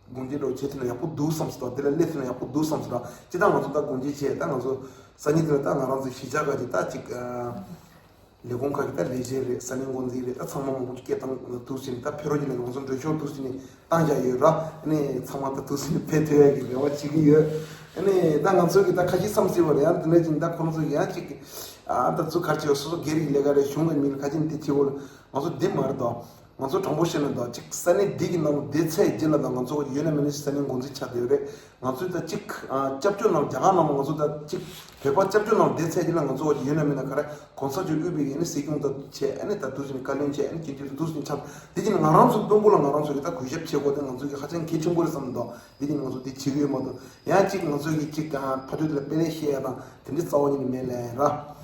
དགོངས་འགལ་འདྲ་བོ་བྱེད་ཐུབ་ན་ཡག་པོ་འདུག་བསམ་སོང་། དེ་ལ་སླེབས་ཐུབ་ན་ཡག་པོ་འདུག་བསམ་སོང་། ད་སྤྱིར་བཏང་ང་ཚོ་ད་དགོངས་འགལ་བྱས། ད་ང་ཚོ་སང་ཉིན་དེ་ལ་ད་ང་རང་ཚོའི་གཞིས་ཆགས་ཁག་གི་ད་གཅིག་ཨ་ལས་ཁུངས་ཁག་གི་ད་ལས་བྱེད་རེད། ས་གནས་འགོ་འཛིན་རེད། ད་ཚང་མ་མང་པོ་སྐད་བཏང་འདུག་ཟེར་ནས། ད་ཕེབས་རོགས་གྱིས་ལ་ང་ཚོ་འགྲོ་ཤོག་འདུག་ཟེར་ནས་བཏང་བཞག་ཡོད་ར། ཨ་ནི་ཚང་མ་ད་འདུག་ཟེར་ནས་ཕེབས་ཐུབ་ཡག་གི་རེ་བ་བྱེད་ཀྱི་ཡོད། ཨ་ནི་ད་ང་ཚོ་གི་ད་ཁ་ཤས་བསམ་སྲིད་པ་རེད། ཡང་དེ་འདྲ་ཅིག་ད་ཁོ་རང་ཚོ་ཡང་ཅིག་ཨ་ད་ཚོ་ག་རེ་བྱེད། སོ་སོ་སྒེར་གྱི་ལས་ཀ་རེད། གཞུང་གི་མི་ལ་ཁ་ཅིག་དེ་བྱེད་འོ། ང་ཚོ་འདི་མ་རེད་དོ། ང་ཚོ་དྲང་པོ་བཤད་ན་དོ་ཅིག་ས་གནས་འདི་གི་ནང་ལ་བསྡད་ཚར་རྗེས་ལ་དང་ང་ཚོ་ཡོད་ན་མེད་ན་ས་གནས་འགོ་འཛིན་ཆགས་བསྡད་ཡོད་རེད། ང་ཚོས་ད་ཅིག་ཨ་སྐྱབས་བཅོལ་ནང་རྒྱ་གར་ནང་ལ་ང་ཚོ་ད་ཅིག་བོད་པ་སྐྱབས་བཅོལ་ནང་བསྡད་ཚར་རྗེས་ལ་ང་ཚོ་ཡོད་ན་མེད་ན་ག་རེ་གོང་ས་མཆོག་དབུས་པའི་ཨ་ནི་སྲིད་སྐྱོང་ད་བྱས། ཨ་ནི་ད་འདུག་སེ་ནས་བཀའ་བློན་བྱས། ཨ་ནི་སྐྱིད་སྡུག་འདུག་སེ་ཆགས། དེ་བཞིན་ང་རང་ཚོ་དཔོན་པོ་ལ་ང་རང་ཚོ་གི་ད་གུས་ཞབས་བྱེད་དགོས་དེ་ང་ཚོ་གི་ཧ་ཅང་གལ་ཆེན་པོ་རེད་བསམ་འདུག་དེ་བཞིན་ང་ཚོ་དེ་བྱེད་ཀྱི་ཡོད་མ་གཏོགས་ཡང་ཅིག་ང་ཚོ་གི་ཅིག་ཨ་ཕ་ཆོས་དེ་ལ་དཔེ་ལེགས་བཤད་ཡ་དང་དེ་འདྲའི་རྩ་བ་ཉིད་ནས་མེད་ལས་ར།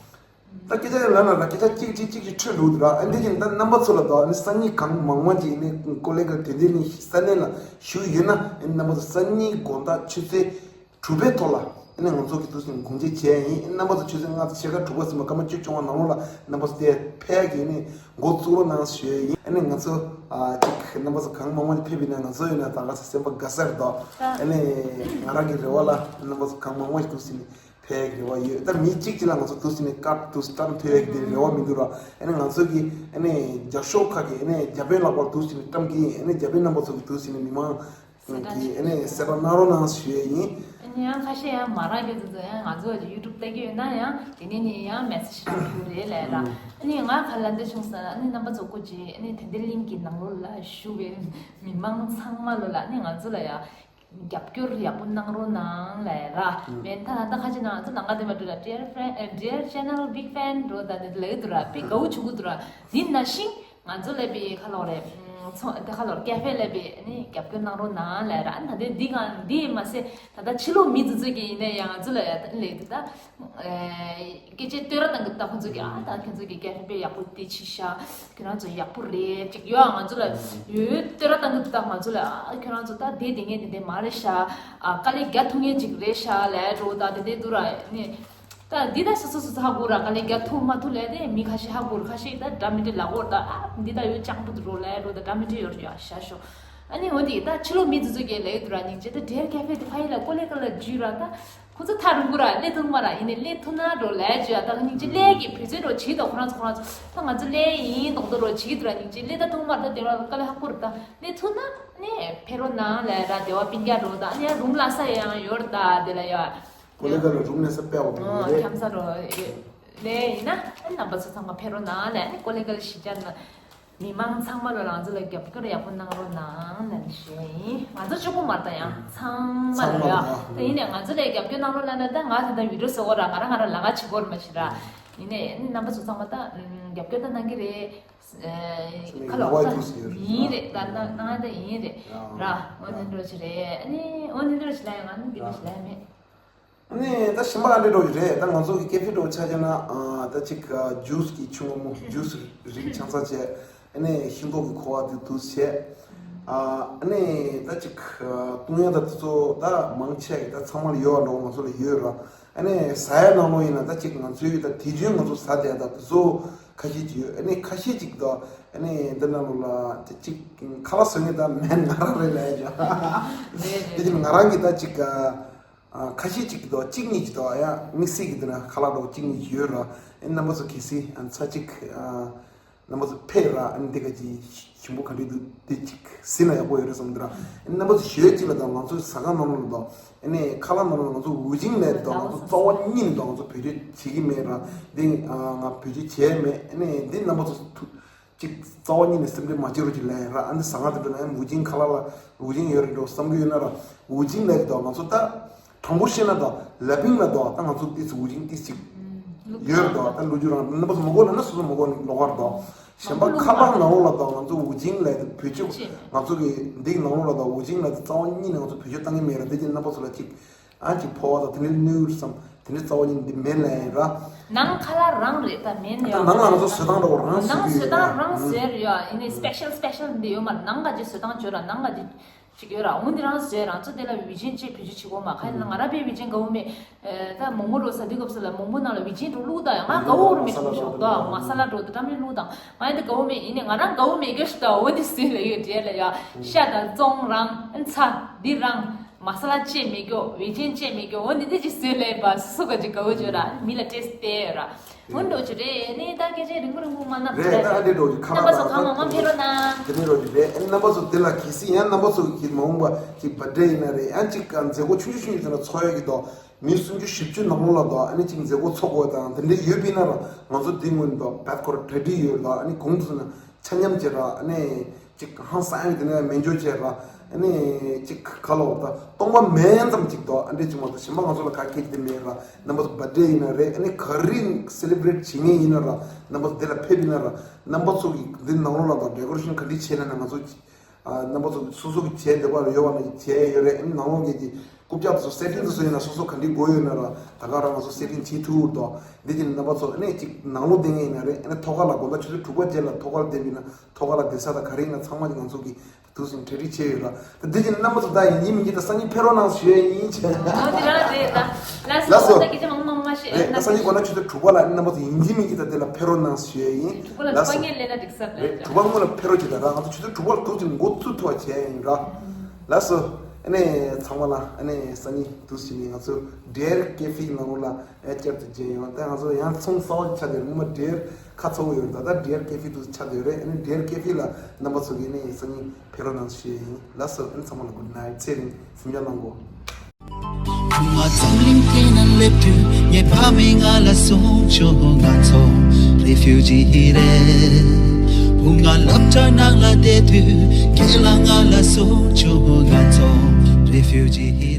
ད་སྐད་ཆ་ལ་ལ་ལ་སྐད་ཆ་གཅིག་གཅིག་གཅིག་གཅིག་འཕྲོས་འགྲོ་འདུག་ར། ཨ་འདི་བཞིན་ད་རྣམ་པ་ཚོ་ལ་ད་ཨ་ནི་སང་ཉིན་གང་མང་མང་ཅིག་ཨ་ནི་ཀོ་ལེ་ག་དེ་འདྲའི་ནི་ས་གནས་ལ་བཞུགས་ཡོད་ན། ཨ་ནི་རྣམ་པ་ཚོ་སང་ཉིན་དགོང་དག་ཆུ་ཚོད་དྲུག་པའི་ཐོག་ལ་ཨ་ནི་ང་ཚོ་གི་འདུག་སེ་དགོངས་བཞེས་བྱས་ཡིན། ཨ་ནི་རྣམ་པ་ཚོ་ཆུ་ཚོད་ལྔ་དང་ཕྱེད་ཀ་དྲུག་པ་ཟིན་པ་སྐར་མ་བཅུ་བཅོ་ལྔ་ནང་ལོགས་ལ་རྣམ་པ་ཚོ་དེ་ཕེབས་ཀྱི་ཨ་ནི་འགོ་བཙུགས་རོགས་གནང་ཞུ་ཡས་ཡིན། ཨ་ནི་ང་ཚོ་ཨ་ཅིག་རྣམ་པ་ཚོ་གང་མང་མང་ཅིག་ཕེབས་ཡིན་ན་ང་ཚོ་ཡིན་ན་ད་ག་ཚོད་སེམས་པ་དགའ་ས་རེད་དོ། ཨ་ནི་ང་རང་གི་རེ་བ་ལ་རྣམ་པ་ཚོ་གང་མང་མང་ཞིག་འདུག་སེ་ནི་ཕེབས་ཀྱི་རེ་བ་ཡོད། ད་མི་གཅིག་གཅིག་ལ་ང་ཚོ་འདུག་སེ་ནི་ཀར་འདུག་སེ་བཀྲམ་ཐུབ་ཡག་གི་དེ་རེ་བ་མི་འདུག་ར། ཨ་ནི་ང་ཚོ་གི་ཨ་ནི་རྒྱབ་ཤོག་ཁག་གི་ཨ་ནི་རྒྱ་དཔོན་ལག་པར་འདུག་སེ་ནི་བཀྲམ་གི་ཡིན། ཨ་ནི་རྒྱ་དཔོན་རྣམ་པ་ཚོ་གི་འདུག་སེ་ནི་མི་མང་གི་ཨ་ནི་གསལ་བསྒྲགས་གནང་རོགས་གནང་ཞུ་ཡས་ཡིན། ཨ་ནི་ཡང་ཁ་ཤས་ཡང་མ་རག་རྒྱུ་དེ་ཚོ་ཡང་ང་ཚོ་ཡུ་ཊུབ་ལྟ་གི་ཡོད་ན་ཡང་དེ་ནས་ནི་ཡང་མེ་སེ་ཇི་བཏང་རྒྱུ་རེད་ལབ་ར། ཨ་ནི་ང་ག་ལ་འདི་བྱུང་ཟེར་ན། ཨ་ནི་རྣམ་པ་ཚོ་སྐུ་མཁྱེན། ཨ་ནི་དེ་འདྲའི་གླིང་གི་ནང་ལོགས་ལ་བཞུགས་པའི་མི་མང་ཚང་མ་ལོ་ལ་ཨ་ནི་ང་ཚོ་ལ་ཡང་རྒྱབ་སྐྱོར་ཡག་པོ་གནང་རོགས་གནང་ལབ་ར། ཨུམ། མེད་ད་ད་ཁ་ཅིག་ན་ང་ཚོ་ནང་ག་དེ་མ་འགྲོ་ལ། Dear friend, uh, dear channel big fan འགྲོ་ད་དེ་ལབ་འདུག་ར། དཔེ་དགའ་བོ་བྱུང་གི་འདུག་ར། འདི་ནང་བཞིན་ང་ཚོ་ལ་བི་ཁ་ལོག་རེད། ཚོ་དེ་ཁ་ལོག་ཀེ་ཧྥེ་ལ་བི་ནི་རྒྱབ་སྐྱོར་གནང་རོགས་གནང་ལབ་ར། ད་དེ་འདི་གང་འདི་མ་ཟད་ད་ལྟ་ཕྱི་ལོགས་མི་དེ་ཚོ་གི་ཡིན་ན་ཡང་ང་ཚོ་ལ་ཡ་ད་ལབ་འདུག་ད། སྐད་ཆ་བསྟོད་ར་གཏང་གི། ད་ཁོང་ཚོ་གིས་ཨ་ད་ཁྱོད་ཚོ་གི་ཀེ་ཧྥེ་དཔེ་ཡག་པོ་དེ་བྱས་ཤག་ཁྱོད་རང་ཚོ་ཡག་པོ་རེད་ཅིག་ཡོད། ང་ཚོ་ལ་ཡོད་བསྟོད་ར་གཏང་གི་འདུག་ད་ང་ཚོ་ལ་ཨ་ཁྱོད་རང་ཚོ་ད་དེ་དེ་ངས་དེ་འདྲ་མ་རེད་ཤག་ཨ་དཀའ་ལས་རྒྱག་ཐུབ་མཁན་ཅིག་རེད་ཤག་ལབ་འགྲོ། ད་དེ་འདྲ་འདུག་ར་ནི། ད་འདི་ད་སོ་སོ་སོ་སོ་ཧ་གོ་ར། དཀའ་ལས་རྒྱག་ཐུབ་མ་ཐུབ་ལབ་དེ་མི་ཁ་ཤས་ཧ་གོ་ར། ཁ་ཤས་ད་འདྲ་མི་འདྲ་ལབ་གོ་ར། ད་ཨ་འདི་ད་ཡོད་སྤྱང་པོ་འདུག་རོ་ལབ་འགྲོ། ད་འདྲ་མི་འདྲ་ཡོད་ར། ཡ་ཤ་ཤོ། ཨ་ནི་འོ་འདི་ད་ཕྱི་ལོགས་མི་དེ་ཚོ་གིས་ལབ་འདུག་ར། སྙིང་རྗེ། ད་འདིར་ཀེ་ཧྥེ་དེ་ཕ་ཡི་ལ་ཀོ་ལེ་ག་ལ་འཇུས་ར། ད་ཁོ་ཚོ་ཐག་རིང་པོ་ར། སླེབས་ཐུབ་མ་ར། ཡིན་ནའི་སླེབས་ཐུབ་ན་འགྲོ་ལབ་བྱས། ད་སྙིང་རྗེ་སླེབས་ཀྱི་བེད་སྤྱོད་འགྲོ་བྱེད་དོ། ཁོ་རང་ཚོ་ཁོ་རང་ཚོ་ད་ང་ཚོ་སླེབས་ཡིན་མདོག་མདོག་འགྲོ་བྱེད་ཀྱི་འདུག་ར། སྙིང་རྗེ་སླེབས་ད་ཐུབ་མ་ར། ད་དེ་ར་དཀའ་ལས་ཁག་པོ་རེད། ད་སླེབས་ཐུབ་ན་ནི་ཕེབས་རོགས་གནང་ལབ་ར། དེ་བ་སྤུན་ཀྱག་འགྲོ། ད་ནི་རུམ་ལ་ས་ཡང་ཡོད་ར། ད་དེ་ལ་ཡ་ཀོ་ལེ་ག་ལ་རུམ་ལ་ས་དཔེ་ཡག་པོ་ཨོ་ཡོད་རེད། འཁྱམ་ས་རོ་ལས་ཡིན་ན་རྣམ་པ་ཚོ་ཚང་མ་ཕེབས་རོགས་གནང་ལབ། ནི་ཀོ་ལེ་ག་ལ་གཞིས་ཆགས་ན། མི་མང་ཚང་མ་ལ་རང་ཚོ་ལ་རྒྱབ་སྐྱོར་ཡག་པོ་གནང་རོགས་གནང་ལབ་ནས་ཞུ་ཡ་ཡིན། ང་ཚོ་གཅིག་པོ་མ་རེད་ད། ཡང་ཚང་མ་ལ་ཡ། ད་ཡིན་ནའི་ང་ཚོ་ལ་རྒྱབ་སྐྱོར་གནང་རོགས་གནང་ན། ད་ང་ད་ལྟ་བི་ཌི་ཡོ་བཟོ་གོ་ར། ང་རང་ང་རང་ལས་ཀ་བྱེད་གོ་ར་མ་བྱེད་ར། ཡིན་ནའི་ཨ་ནི་རྣམ་པ་ཚོ་ཚང་མ་ད་ཨམ་རྒྱབ་སྐྱོར་ད་གནང་གི་རེད། ཨེ་ཁ་ལོ་ལོ་ད་ཡིན་རེད། ད་ན་ན་ད་ཡིན་རེད། ར་འོ་ནི་འགྲོ་ཆི་རེད། ཨ་ནི་འོ་ནི་འགྲོ་ཆི་ལ་ཡང་ཨ་ནི་འགྲོ་ཆི་ལ་ཡང་མེད། ཨ་ནི་ད་གཞན་པ་ཨ་འདྲ་འགྲོ་གི་རེད། ད་ང་ཚོ་གི་ཀེ་ཧྥེ་འགྲོ་ཆ་བྱས་ན་ཨ་ད་ཅིག་ཨ་ཇུས་ཀྱི་ཆུ་བོ་མོ་ཇུས་རིགས་ཆང་ས་བྱས། ཨ་ནི་ཤིང་ཏོག་གི་ཁོ་བ་དེ་དུ་བྱས། ཨ་ཨ་ནི་ད་ཅིག་ཨ་བཏུང་ཡ་ད་དེ་ཚོ་ད་མང་ཆེ་གི་ད་ཚང་མ་ལ་ཡོད་པ་འགྲོ་ང་ཚོ་ལ་ཡོད་ར། ཨ་ནི་ཟ་ཡ་ནང་ལོགས་ཡིན་ན་ད་ཅིག་ང་ཚོའི་ད་དུས་རྒྱུན་ང་ཚོ་ཟ་བསྡད་ད་དེ་ཚོ་ཁ་ཤས་ཅིག་ཡོད། ཨ་ནི་ཁ་ཤས་ཅིག་ད་ཨ་ནི་འདི་ནང་ལོགས་ལ་ད་ཅིག་ཁ་ལག་བཟོ་མཁན་ད་མེད་ང་རང་རེད་ལབ་ཡ་ཅིག་དེ་བཞིན་ང་རང་གི་ད་ཅིག་ཨ་ཁ་ཤས་ཅིག་གི་ད་གཅིག་གཉིས་ཅིག་ད་ཡ་དམིགས་བསལ་གི་འདི་ན་ཁ་ལག་འགྲོ་གཅིག་གཉིས་ཅིག་ཡོད་ར། ཨ་ནི་རྣམ་པ་ཚོ་གལ་སྲིད་ཨ་ཚ་གཅིག་ཨ། རྣམ་པ་ཚོ་ཕེབས་ར། ཨ་ནི་འདི་ག་ཅིག་ཞིམ་པོ་ག་འདྲ་འདུག་དེ་ཅིག་ཟིན་ན་ཡག་པོ་ཡོད་རེད་བསམ་འདུག་ར། ཨ་ནི་རྣམ་པ་ཚོ་ཞོལ་གཅིག་ལ་དང་ང་ཚོ་ཟ་ཁང་ནང་ལོགས་ལ་དང་ཨ་ནི་ཁ་ལག་ནང་ལོགས་ལ་ང་ཚོ་ཝུ་ཅིང་ལབ་དང་ང་ཚོ་རྩ་བ་ཉིད་ནས་དང་ང་ཚོ་བེད་སྤྱོད་བྱེད་ཀྱི་མེད་ར། འདི་ང་བེད་སྤྱོད་བྱས་མེད། ཨ་ནི་འདི་རྣམ་པ་ཚོ་ཐུགས་ཅིག་རྩ་བ་ཉིད་ནས་སེམས་ཁྲལ་མ་བྱེད་རོགས་ཅིག་ལབ་ཡིན་ར། ཨ་ནི་ཟ་ཁང་དེ་འདྲ་ན་ཝུ་ཅིང་ཁ་ལག་ལ་ཝུ་ཅིང་ཡོད་རེད་འགྲོ་བསམ་གྱི་ཡོད་ན་ར། ཝུ་ཅིང་ལབ་དང་ང་ཚོ་ད། དྲང་པོ་བཤད་ན་དང་ལ་ཕིང་ལ་དང་ད་ང་ཚོ་ཏིས་ཝུ་ཅིང་ཏིས་ཅིག་ཡོད་རེད་དང་ད་ལོ་རྒྱུས་རང་རྣམ་པ་ཚོ་མ་གོ་ན་ན་སོ་སོ་མ་གོ་ནི་ལོག་གར་དང་གཞན་པ་ཁ་པར་ནང་ལོགས་ལ་དང་ང་ཚོ་ཝུ་ཅིང་ལ་བེད་སྤྱོད་ང་ཚོ་གི་འདི་ནང་ལོགས་ལ་དང་ཝུ་ཅིང་ལ་དང་རྩ་བ་ཉིད་ནས་ང་ཚོ་བེད་སྤྱོད་བཏང་གི་མེད་ར། འདི་ཅིག་རྣམ་པ་ཚོ་ལ་ཅིག་ཨ་ཅིག་ཕོ་བ་དང་དེ་ནས་ནུས་སམ་དེ་ནས་རྩ་བ་ཉིད་འདི་མེད་ལ་ཡིན་ར། ནང་ཁ་ལག་རང་རེད་ད་མེད་ཡོད། ནང་ལ་ང་ཚོ་བཟོ་སྟངས་འདྲ་བོ་རང་ནང་བཟོས་ཀྱི་བཟོ་ཡོད་སྟངས་ར། རང་བཟོས་རེད་ཡ། ཡིན་ནའི་སྤེ་ཤལ་སྤེ་ཤལ་འདི་ཡོད་མ་རེད། ནང་ག་ཅིག་བཟོ་སྟངས་བྱོས་ར་ནང་ག་ཅིག་ཅིག་ཡོད་ར། འོ་འདི་རང་བཟོས་རང་ཚོ་དེ་ལ་ཝུ་ཅིང་ཅེས་བེད་སྤྱོད་བྱེད་དགོས་མ་ཁ་ཡིན་ན་ང་རང་པའི་ཝུ་ཅིང་དགའ་བོ་མེད། ད་མོག་མོག་རོ་ཟ་དུས་སྐབས་སུ་ལ་མོག་མོག་ནང་ལ་ཝུ་ཅིང་འགྲོ་བླུགས་ད་ཡང་ང་དགའ་བོ་རུ་མེད་ཀྱི་ཞོག་ད་མ་ས་ལ་འགྲོ་དུ་འདྲ་མིན་བླུགས་དང་ང་ཡིན་ད་དགའ་བོ་མེད། ཡིན་ནའི་ང་རང་དགའ་བོ་མེད་ཀྱི་ཞོག་ད། འོ་འདི་བཟོས་ལ་ཡོད་འདྲེ་ལ་ཡ་ཤ་དང་བཙོང་རང་ཚ་འདི་རང་མ་ས་ལ་ཅེས་མེད་ཀྱོ་ཝུ་ཅིང་ཅེས་མེད་ཀྱོ་འོ་འདི་འདི་ཅིག་བཟོས་ལས་པ་སོ་སོ་ག་ཅིག་དགའ་བོ་བྱོས་ར་མི་ལ་ཏེས་ཏེ་ཡོད་ར། སྔོན་འགྲོ་རྒྱུ་རེད། ནི་ད་སྐད་ཆ་རིང་པོ་རིང་པོ་མ་གནང་རེད། ད་ཨ་འདྲས་འགྲོ་རྒྱུ་ཁ་ལག་རྣམ་པ་ཚོ་གང་མང་མང་ཕེབས་རོགས་གནང་། དེ་ནས་འགྲོ་རྒྱུ་རེད། ཨ་ནི་རྣམ་པ་ཚོ་དེ་ལ་གལ་སྲིད་ཡང་རྣམ་པ་ཚོ་གི་མ་འོངས་པ་ཅིག་བར་ཐི་ཌེ་ཡིན་ན་རེད། ཡང་ཅིག་མཛད་སྒོ་ཆུང་ཆུང་ཆུང་ཆུང་དེ་འདྲ་ཚོགས་ཡོད་ཀྱི་འདུག་མི་སུམ་ཅུ་བཞི་བཅུ་ནང་ལོགས་ལ་འདུག་ཨ་ནི་ཅིག་མཛད་སྒོ་ཚོགས་དགོས་དང་དེ་འདྲས་ཡོད་པ་ཡིན་ན་ར་ང་ཚོ་འདི་སྔོན་འདུག་བད་ཁོ་ར་གྲ་སྒྲིག་ཡོད་ལ་ཨ་ནི་གུང་དུ་ན་ཆ་མཉམ་བྱེད་ར། ཨ་ནི་ཅིག་ཧང་སང་ཡོད་དེ་ནས་མེ་འཇོག་བྱས་ར། ཨ་ནི་ཅིག་ག་ལ་འོ་ད་སྟོང་པ་མེད་ཙམ་ཅིག་འདུག་ཨ་འདྲས་ཅིག་མ་གཏོགས་གཞན་པ་ང་ཚོ་ལ་ག་གེ་དེ་མེད་ར། རྣམ་པ་ཚོ་བར་ཐི་ཌེ་ཡིན་ན་རེད། ཨ་ནི་ག་རེ་སེ་ལེ་བྷི་རེ་ཊི་བྱེད་མཁན་ཡིན་ན་ར་རྣམ་པ་ཚོ་འདི་ལ་ཕེབས་ཡིན་ན་ར་རྣམ་པ་ཚོ་གི་འདི་ནང་ལོགས་ལ་དང་ཌེ་ཀོ་རེ་ཤན་ག་འདྲས་བྱས་ན་ན་ང་ཚོ་ཨ་རྣམ་པ་ཚོ་སོ་སོ་གི་བྱས་འདོད་པ་ལ་ཡོད་པ་ན་བྱས་ཡོད་རེད། ཨ་ནི་ནང་ལོགས་ཀྱི་ཀྱི་རྐུབ་བཀྱག་དེ་ཚོ་སེ་ཊིང་དེ་ཚོ་ཡིན་ན་སོ་སོ་ག་འདྲས་དགོས་ཡོད་ན་ར་ད་ག་རང་ང་ཚོ་སེ་ཊིང་བྱེད་ཐུབ་འདུག་འདི་ཅིག་རྣམ་པ་ཚོ་ཨ་ནི་ཅིག་ནང་ལོགས་བསྡད་མཁན་ཡིན་ན་རེད། ཨ་ནི་ཐོག་ཁ་ལ་དགོང་དག་ཆུ་ཚོད་དྲུག་པ་རྗེས་ལ་ཐོག་ཁ་ལ་བསྡད་པ་ཡིན་ན་ཐོག་ཁ་ལ་བསྡད་ས་དང་ག་རེ་ཡིན་ན་ཚང་མ་ཅིག་ང་ཚོ་གི་དུས་སུ་གྲ་སྒྲིག་བྱས་ཡོད་ར། ད་འདི་ཡིན་རྣམ་པ་ཚོ་ད་ཡིན་གཅིག་མིན་གཅིག་ད་སང་ཉིན་ཕེབས་རོགས་གནང་ཞུ་ཡས་ཡིན་བྱས། འོ་དེ་རང་རེད་ད། ལགས་སོ། ལགས་སོ། ད་སྐད་ཆ་མང་མང་མ་བཤད། རེད། ད་སང་ཉིན་དགོང་དག་ཆུ་ཚོད་དྲུག་པ་ལ་རྣམ་པ་ཚོ་ཡིན་གཅིག་མིན་གཅིག་ད་དེ་ལ་ཕེབས་རོགས་གནང་ཞུ་ཡས་ཡིན། དྲུག་པ་ལ་ལགས་སོ། དཀའ་ངལ་སླེབས་ན་འགྲིག་ས་རེད། རེད། དྲུག་པ་སྔོན་ལ་ཕེབས་རོགས་བྱེད་ད་ར་ང་ཚོ་ཆུ་ཚོད་དྲུག་པ་ལ་འདུག་ཅིང་འགོ་ཚུགས་ཐུབ་པ་བྱས་ཡིན་ར། ལགས་སོ། ཨ་ནི་ཚང་མ་ལ་ཨ་ནི་སང་ཉིན་དུས་སུ་ནི་ང་ཚོ་ཌི་ཡར་ཀེ་ཧྥེ་ནང་ལོགས་ལ་ཨེ་བསྐྱར་དུ་མཇལ་ཡོང་། ད་ང་ཚོ་ཡང་ཚོང་གསར་པ་ཆགས་བསྡད་རེད། སྔོན་མ་ཌི་ཡར་ཁ་ཚ་བོ་ཡོད་རེད། ད་ད་ཌི་ཡར་ཀེ་ཧྥེ་དུ་ཆགས་བསྡད་རེད། ཨ་ནི་ཌི་ཡར་ཀེ་ཧྥེ་ལ་རྣམ་པ་ཚོ་གིས་ཨ་ནི་སང་ཉིན་ཕེབས་རོགས་གནང་ཞུ་ཡས་ཡིན། ལགས་སོ། ཨ་ནི་ཚང་མ་ལ་གུཌ་ནའིཊ། ཚེ་རིང་། གསུམ་བརྒྱ་གནང་གོ། ང་འཛམ་གླིང་སྟེང་ན་སླེབས་དུས་ངའི་ཕ་མས་ང་ལ་གསུངས་བྱུང་ང་ཚོ་རེ་ཕིའུ་ཇི་རེད། བུ་ང་སློབ་གྲྭ་ནང་ལ་བསྡད་དུས་རྒན་ལགས་ང་ལ་གསུངས་བྱུང་ང་ཚོ་རེ་ཕིའུ་ཇི།